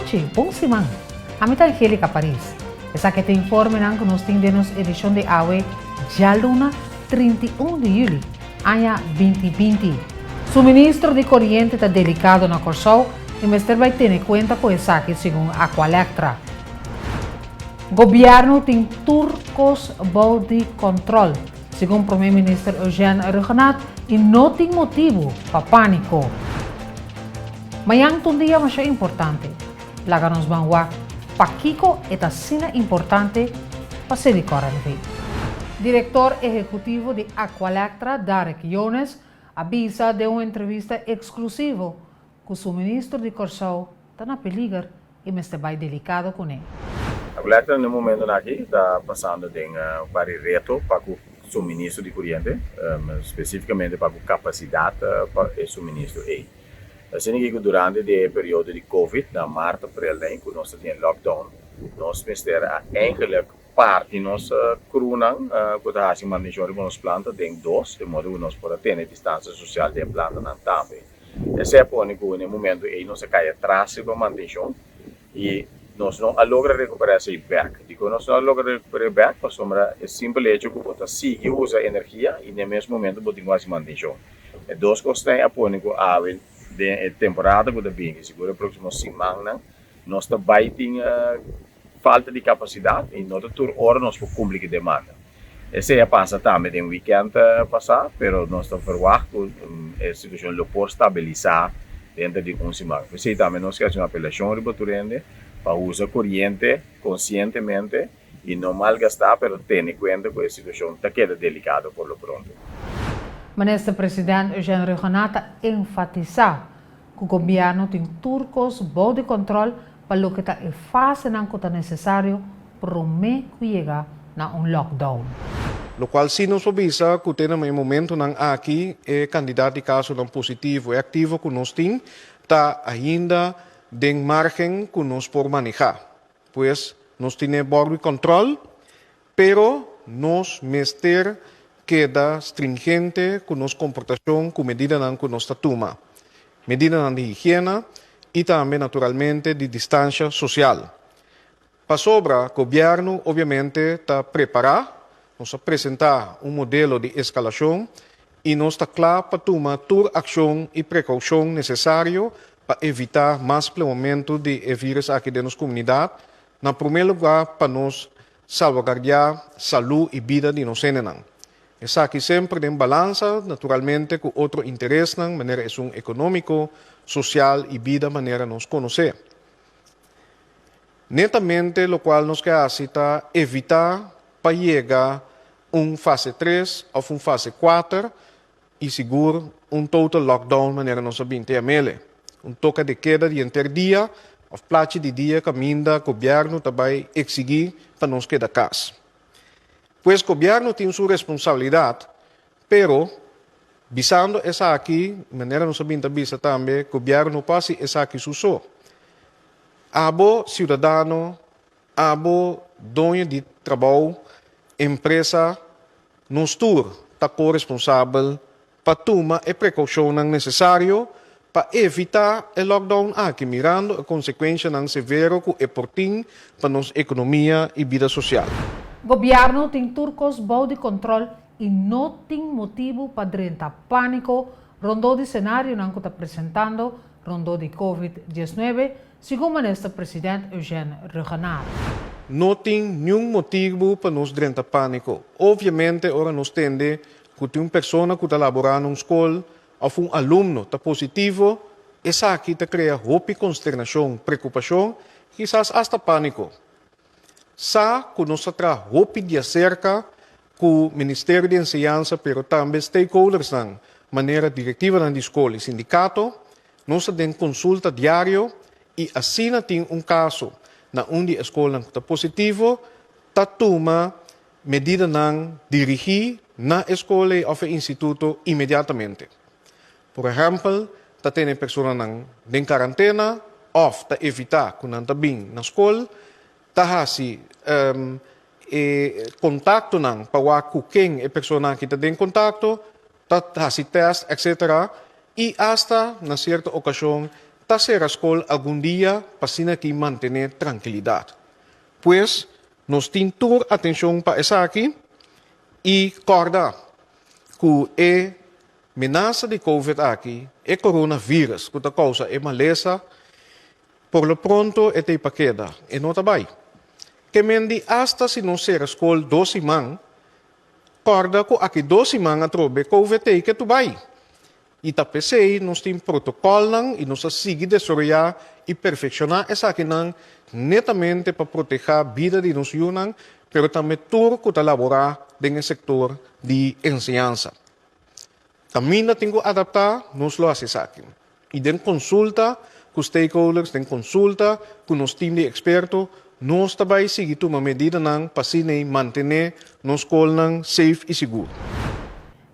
nochi, bon siman. Ami ta Angelica Paris. Esaki ta informenan ku nos tin den nos edishon di awe djaluna 31 di yüli, aña 2020. Suministro di koriente ta delikado na Kòrsou i mester bai tene kuenta ku esaki segun Aqualectra. Gobièrnu tin tur kos bou di kòntròl, segun Prome Minister Eugène Rhuggenaath i no tin motibu pa pániko. Mañan ta un dia masha importante. Laga nos ban wak pakiko e ta asina importante pa Selikor NV. Direktor ehekutivo di Aqualectra, Darek Jones, a bisa den un entrevista eksklusivo ku suministro di Kòrsou ta na peliger i mester bai delikado kuné. Aqualectra na e momentonan aki ta pasando den un par di reto pa ku suministro di koriente, spesifikamente pa ku kapasidat pa e suministro ei. Asina ki ku durante di e periodo di Covid na mart, aprel den ku nos ta tin e lockdown, nos mester a eigenlijk parti nos crewnan ku ta hasi mantenshon riba nos planta den dos, de modo ku nos por a tene distansia sosial den e plantanan tambe. Esei a pone ku na e momento ei nos a kai atras riba mantenshon i nos no a logra rekuperá esei bèk. Dikon nos no a logra rekuper'é bèk? Pasobra e simpel hecho ku bo ta sigui usa energia i na e mes momento bo tin ku hasi mantenshon. E dos kosnan a pone ku awe den e temporada ku ta bini, sigur e próksimo simannan, nos ta bai tin falta di kapasidat i no ta tur ora nos por kumpli ku e demanda. Esei a pasa tambe den wikènt pasá, pero nos ta ferwagt ku e situashon lo por stabilisá denter di un siman. P'esei tambe nos ke hasi un apelashon riba tur hende pa usa koriente konsientemente i no malgastá, pero tene kuenta ku e situashon ta keda delikado por lo pronto. Minister President Eugène Rhuggenaath ta enfatisá ku gobièrnu tin tur kos bou di kòntròl pa loke ta e fasenan ku ta nesesario promé ku yega na un lockdown. Lokual sí nos por bisa ku te na e momentunan aki e kandidat di kasonan positivo i aktivo ku nos tin ta ainda den márgen ku nos por manehá. Pues nos tine bou di kòntròl, pero nos mester keda stringente ku nos komportashon ku medidanan ku nos ta tuma. Medidanan di higiena i tambe naturalmente di distansha sosial. Pasobra gobièrnu obviamente ta prepará, nos a presentá un modelo di eskalashon i nos ta kla pa tuma tur akshon i prekoushon nesesario pa evitá mas plemamentu di e vírus aki den nos komunidat, na promé lugá pa nos salvaguardiá salú i bida di nos hendenan. Esaki semper den balansa, naturalmente, ku otro interesnan manera esun ekonómiko, sosial i bida manera nos konosé. Netamente lokual nos ke hasi ta evitá pa yega un fase tres òf un fase kuater i sigur un total lockdown manera nos a bin te amele. Un toka de keda di henter dia òf plachi di dia kaminda gobièrnu ta bai eksigí pa nos keda kas. Pues gobièrnu tin su responsabilidat, pero bisando esaki, manera nos a bin ta bisa tambe, gobièrnu no por hasi esaki su so. Abo siudadano, abo doño di trabou, empresa, Nos tur ta koresponsabel pa tuma e prekoushonnan nesesario pa evitá e lockdown aki mirando e konsekuenshanan severo ku e por tin pa nos ekonomia i bida sosial. Gobièrnu tin tur kos bou di kòntròl i no tin motibu pa drenta pániko rondó di senarionan ku ta presentando rondó di Covid 19, Segun Minister President Eugène Rhuggenaath. No tin niun motibu pa nos drenta pániko. Obviamente ora nos tende ku tin un persona ku ta laborá na un skol òf un alumno ta positivo, esaki ta krea hopi konsternashon, preokupashon, kisas asta pániko. Sa ku nos ta traha hopi di aserka ku Ministerio di Enseñansa pero tambe stakeholdersnan manera direktivanan di skol i sindikato. Nos ta den konsulta diario i asina tin un kaso na un di e skolnan ku ta positivo, ta tuma medidanan dirigí na e skol ei òf e instituto inmediatamente. Por ehèmpel, ta tene personanan den karantena òf ta evitá ku nan ta bin na skol, ta hasi e kontaktonan pa wak ku ken e persona aki ta den kontakto, ta hasi tèst, etsetera, i asta na sierto okashon Ta sera skol algun dia pa asina aki mantené trankilidat. Pues, nos tin tur atenshon pa esaki i kòrda ku e menasa di covid aki, e coronavirus ku ta kousa e malesa, por lo pronto e ta ei pa keda, e no ta bai. Ke men di asta si nos sera skol dos siman, kòrda ku aki dos siman atrobe covid ta ei ke tu bai. I ta p'esei nos tin protokòlnan i nos a sigui desaroyá i perfekshoná esakinan netamente pa protehá bida di nos yunan, pero tambe tur ku ta laborá den e sektor di enseñansa. Kaminda tin ku adaptá, nos lo hasi esaki. I den konsulta ku stakeholders, den konsulta ku nos tim di eksperto, nos ta bai sigui tuma medidanan pa asina mantené nos skolnan safe i sigur.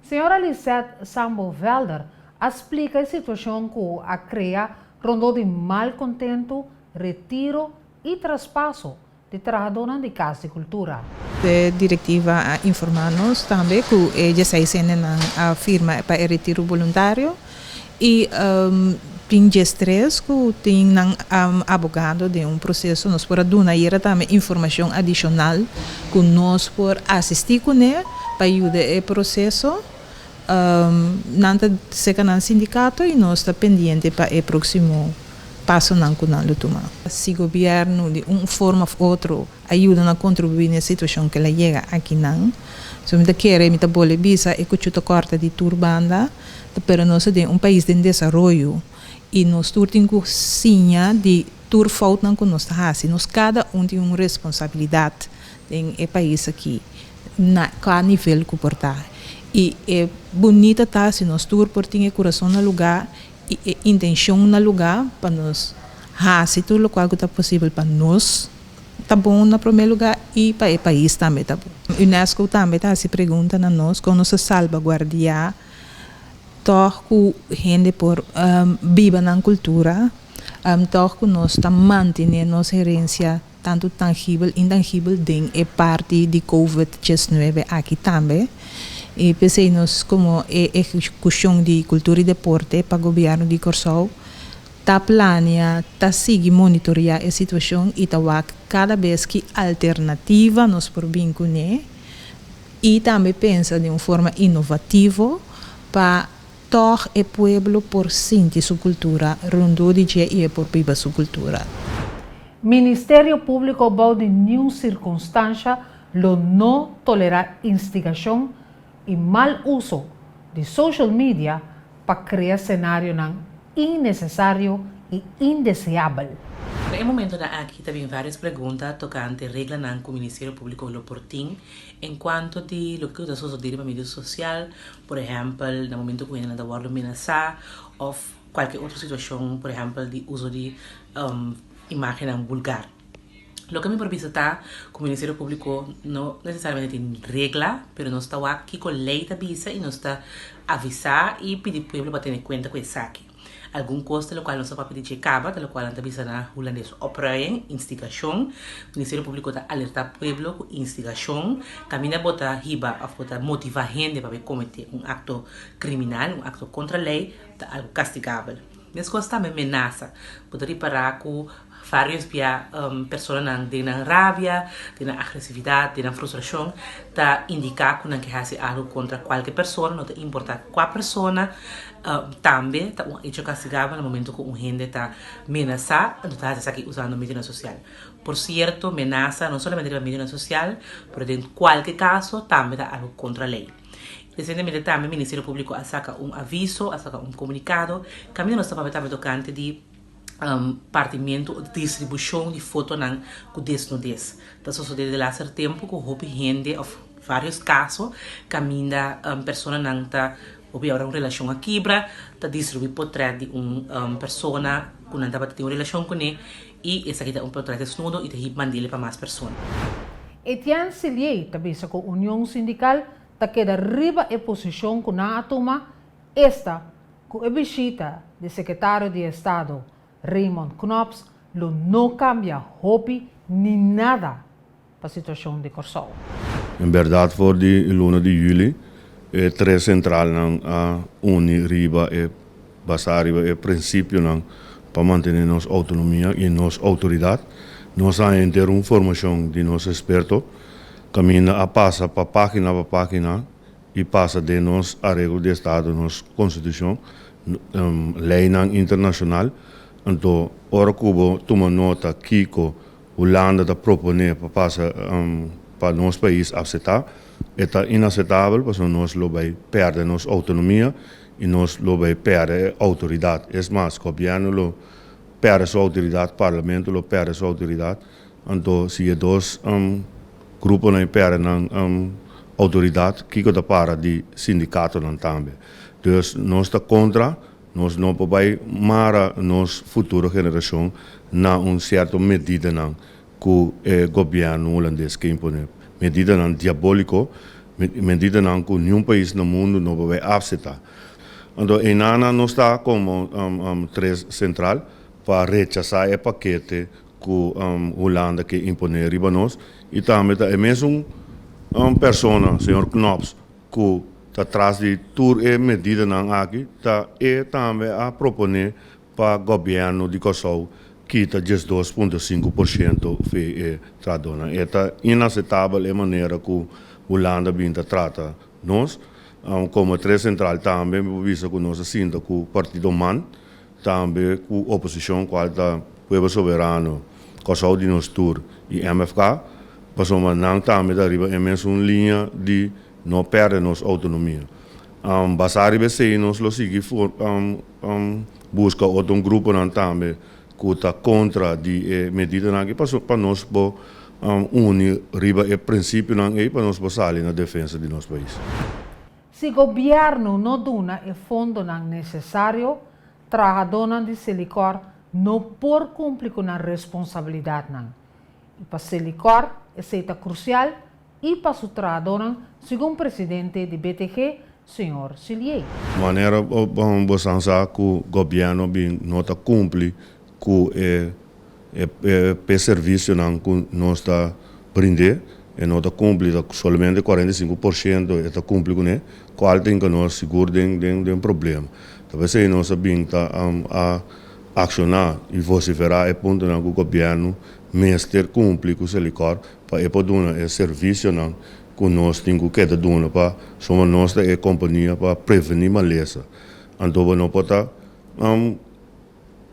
Señora Lisette Sambo Velder a splika e situashon ku a krea rondó di malkontentu, retiro i traspaso di trahadónan di Kas di Kultura. E direktiva a informá nos tambe ku e dieseis hendenan a firma pa e retiro boluntario i tin diestres ku tin nan abogado den un proseso. Nos por a duna ayera tambe informashon adishonal ku nos por asistí kuné pa yuda e proseso. Nan ta serka nan sindikato i nos ta pendiente pa e próksimo pasonan ku nan lo tuma. Si gobièrnu di un forma òf otro a yuda na kontribuí na e situashon ku el a yega akinan, so mi ta kere, mi ta bole bisa e kuchu ta kòrta di tur banda. Pero nos ta den un pais den desaroyo i nos tur tin ku siña di tur foutnan ku nos ta hasi. Nos kada un tin un responsabilidat den e pais aki na kua nivel ku por ta. I e bunita ta si nos tur por tin e kurason na lugá i e intenshon na lugá pa nos hasi tur lokual ku ta posibel pa nos ta bon na promé lugá i pa e pais tambe ta bon. Unesco tambe ta hasi pregunta na nos kon nos ta salbaguardiá tòg ku hende por biba nan kultura, tòg ku nos ta mantené nos herensia tantu tangibel i intangibel den e parti di covid diesnuebe aki tambe. I p'esei nos komo e ehekushon di Kultura i Deporte pa Gobièrnu di Kòrsou ta plania, ta sigui monitoreá e situashon i ta wak kada bes ki alternativa nos por bin kuné i tambe pensa den un forma inovativo pa tòg e pueblo por sinti su kultura rondó di dje i e por biba su kultura. Ministerio Públiko bou di niun sirkunstansha lo no tolerá instigashon i mal uso di social media pa krea senarionan innesesario i indeseabel. Na e momentonan aki ta bin varios pregunta tokante reglanan ku Ministerio Públiko lo por tin en kuanto di loke ku ta sosodé riba medio sosial, por ehèmpel na momento ku hendenan ta wòrdu menasá òf kualke otro situashon, por ehèmpel di uso di imágennan bulgar. Loke mi por bisa ta ku Ministerio Públiko no nesesariamente tin regla, pero nos ta wak kiko lei ta bisa i nos ta avisá i pidi pueblo pa tene kuenta ku esaki. Algun kos ta lokual nos a papia di dje kaba, ta lokual nan ta bisa na hulandes opruiing, instigashon. Ministerio Públiko ta alertá pueblo ku instigashon kaminda bo ta hiba òf bo ta motivá hende pa bai kometé un akto kriminal, un akto kontra lei, ta algu kastigabel. Meskos tambe menasa. Bo ta ripará ku Varios bia personanan den nan rabia, den nan agresividat, den nan frustrashon ta indiká ku nan ke hasi algu kontra kualke persona, no ta importá kua persona. Tambe ta un hecho kastigabel na momento ku un hende ta menasá, anto ta hasi esaki usando medionan sosial. Por sierto, menasa no solamente riba medionan sosial, pero den kualke kaso tambe ta algu kontra lei. Resientemente tambe Ministerio Públiko a saka un aviso, a saka un komunikado kaminda nos ta papia tambe tokante di partimentu o distribushon di fotonan ku desnudes. Ta sosodé de laster tempu ku hopi hende òf vários kaso kaminda personanan ta hopi ora un relashon a kibra ta distribuí potrèt di un persona ku nan tabata tin un relashon kuné i esaki ta un potrèt desnudo i ta hib mand'el pa mas persona. Etienne Silié ta bisa ku Union Sindikal ta keda riba e posishon ku nan a tuma, esta Ku e bishita di Sekretario di Estado Raymond Knops lo no kambia hopi ni nada pa situashon di Kòrsou. En bèrdat for di luna di yüli e tres sentralnan a uni riba e basá riba e prinsipionan pa mantené nos outonomia i nos outoridat. Nos a henter un formashon di nos eksperto kaminda a pasa pa página pa página i pasa den nos areglo di estado, nos konstitushon, leinan internashonal. Anto ora ku bo tuma nota kiko Hulanda ta proponé pa pasa pa nos pais aseptá, e ta inaseptabel pasobra nos lo bai pèrdè nos outonomia i nos lo bai pèrdè e outoridat. Es mas, gobièrnu lo pèrdè su outoridat, parlamento lo pèrdè su outoridat. Anto si e dos gruponan ei pèrdè nan outoridat, kiko ta para di sindikatonan tambe? Dus nos ta kontra. Nos no por bai mara nos futuro generashon na un sierto medidanan ku e gobièrnu hulandes ke imponé. Medidanan diabóliko, medidanan ku niun pais na mundu no por bai apseptá. Anto einanan nos ta komo tres sentral pa rechasá e pakete ku Hulanda ke imponé riba nos i tambe ta e mesun persona, señor Knops, ku ta tras di tur e medidanan aki ta e tambe a proponé pa gobièrnu di Kòrsou kita 12.5% fi e trahadónan. E ta inaseptabel e manera ku Hulanda bin ta trata nos. Komo tres sentral tambe mi por bisa ku nos a sinta ku Partido man, tambe ku oposishon kual ta Pueblo Soberano, Kòrsou di Nos Tur i MFK, pasobra nan tambe ta riba e mesun liña di no pèrdè nos outonomia. Basá riba esei nos lo sigui buska otro gruponan tambe ku ta kontra di e medidanan aki pasobra pa nos por uni riba e prinsipionan ei pa nos por sali na defensa di nos pais. Si gobièrnu no duna e fondonan nesesario, trahadónan di Selikor no por kumpli ku nan responsabilidatnan. I pa Selikor esei ta krusial i pa su trahadónan, segun presidente di BTG, señor Silié. Manera bo san sa ku gobièrnu bin no ta kumpli ku e e servisionan ku nos ta brind'é, e no ta kumpli, ta solamente 45% e ta kumpli kuné, kual tin ku nos sigur den den problema. Ta p'esei nos a bin ta a akshoná i vosiferá e puntonan ku gobièrnu mester kumpli ku Selikor pa e por duna e servisionan ku nos tin ku keda duna pa suma nos ta e kompania pa prevení malesa. Anto bo no por ta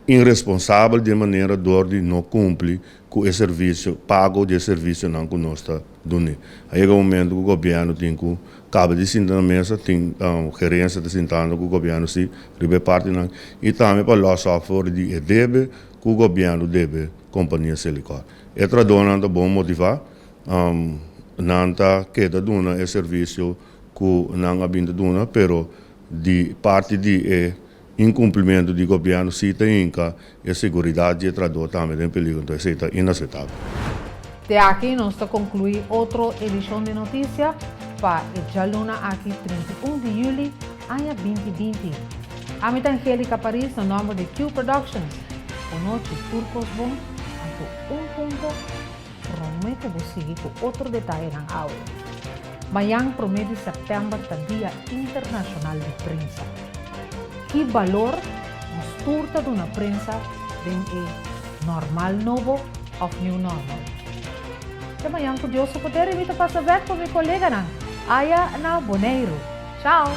Iresponsabel di e manera dor di no kumpli ku e servisio, pago di e servisionan ku nos ta dun'é. A yega un momento ku gobièrnu tin ku kaba di sinta na mesa, tin gerensia ta sintando ku gobièrnu si riba e partinan i tambe pa lòs òf for di e debe ku gobièrnu debe kompania Selikor. E trahadónan ta bon motivá, nan ta keda duna e servisio ku nan a bin ta duna, pero di parti di e Inkumplimentu di gobièrnu si ta hinka e seguridat di e trahadó tambe den peligro, enton esei ta inaseptabel. Te aki nos ta konkluí otro edishon di Notisia pa e djaluna aki 31 di yüli aña 2020. Ami ta Angelica Paris na nòmber di Q Productions. Bonochi tur kos bon, anto un punto promé ku bo sigui ku otro detayenan awe. Mañan promé di sèptèmber ta Dia Internashonal di Prensa. Ki balor nos tur ta duna prensa den e normal nobo òf new normal? Te mañan ku Dios su poder i mi ta pasa bèk pa mi koleganan aya na Boneiru. Chao!